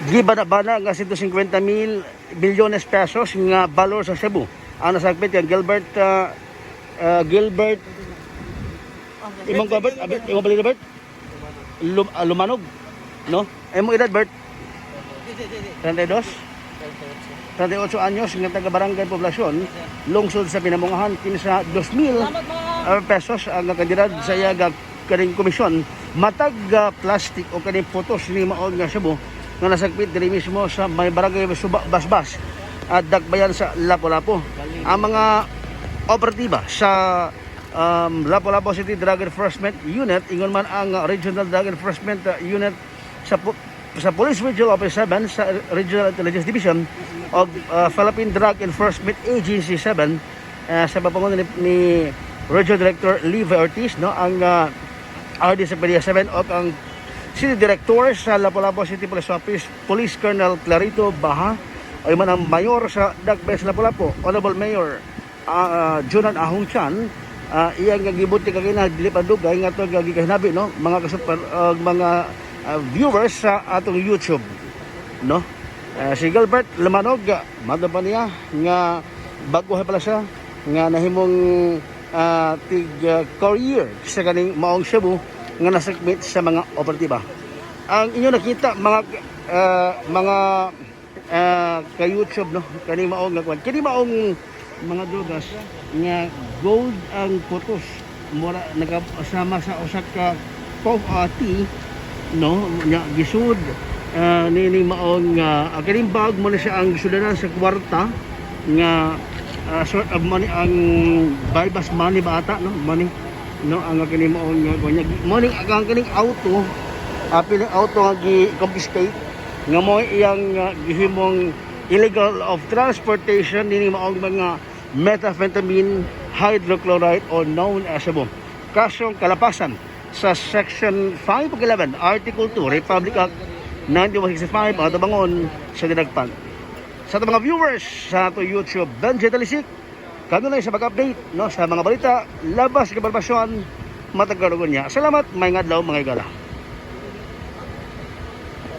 Gibana-bana nga 150 mil bilyones pesos nga valor sa shabu. Ang nasakpit yung Gilbert Gilbert imong ka, Bert? Imong balita, Bert? Lumanog, no? Imong edad, Bert? 32? 38 anyos nga taga Barangay Poblasyon, lungsod sa Pinamungahan, kinsa 2,000 pesos ang kandidad sa iya ga kaning komisyon matag plastic o kaning putos ni maog nga shabu nga nasagpit diri mismo sa may Barangay Suba Basbas at Dakbayan sa Lapu-Lapu. Ang mga operatiba sa Lapu-Lapu City Drug Enforcement Unit, ingon man ang Regional Drug Enforcement Unit sa Police Regional Office 7 sa Regional Intelligence Division of Philippine Drug Enforcement Agency 7 sa pamumuno ni Regional Director Levi Ortiz, no, ang RD sa PDEA 7 o ang City Director sa Lapu-Lapu City Police Office, Police Colonel Clarito Baha, ay man ang mayor sa Dakbayan sa Lapu-Lapu, Honorable Mayor Junan Ahong Chan, iyang gibuti kagina dili pa dugay nga to gikahinabi, no, mga kasuper, mga viewers sa atong YouTube, no. Si Gilbert Lamanog, madto pa niya nga bago pala siya nga nahimong tig courier sa kaning maong shabu nga nasakmit sa mga operatiba. Ang inyo nakita, mga ka YouTube, no, kaning maong nga kwan, kini maong mga drogas nga gold ang putos, mura nagkasama sa usa ka cough tea, no, nya gisud nini maong kaning bag mo na siya ang gisudanan sa kwarta nga sort of money, ang bypass money ba ata, no, money, no, ang kini maong kunya mo ning ang kining auto, piling auto nga gi-confiscate nga mo iyang gihimong illegal of transportation nini maong mga methamphetamine hydrochloride or known as shabu. Kasong kalapasan sa Section 5 ug 11, Article 2, Republic Act 9165, ang tabangon sa dinagpan. Sa atong mga viewers sa ato YouTube, Benji Talisik, kanunay sa pag-update, no, sa mga balita, labas kabalbasyon, matag niya. Salamat, may adlaw, mga igala.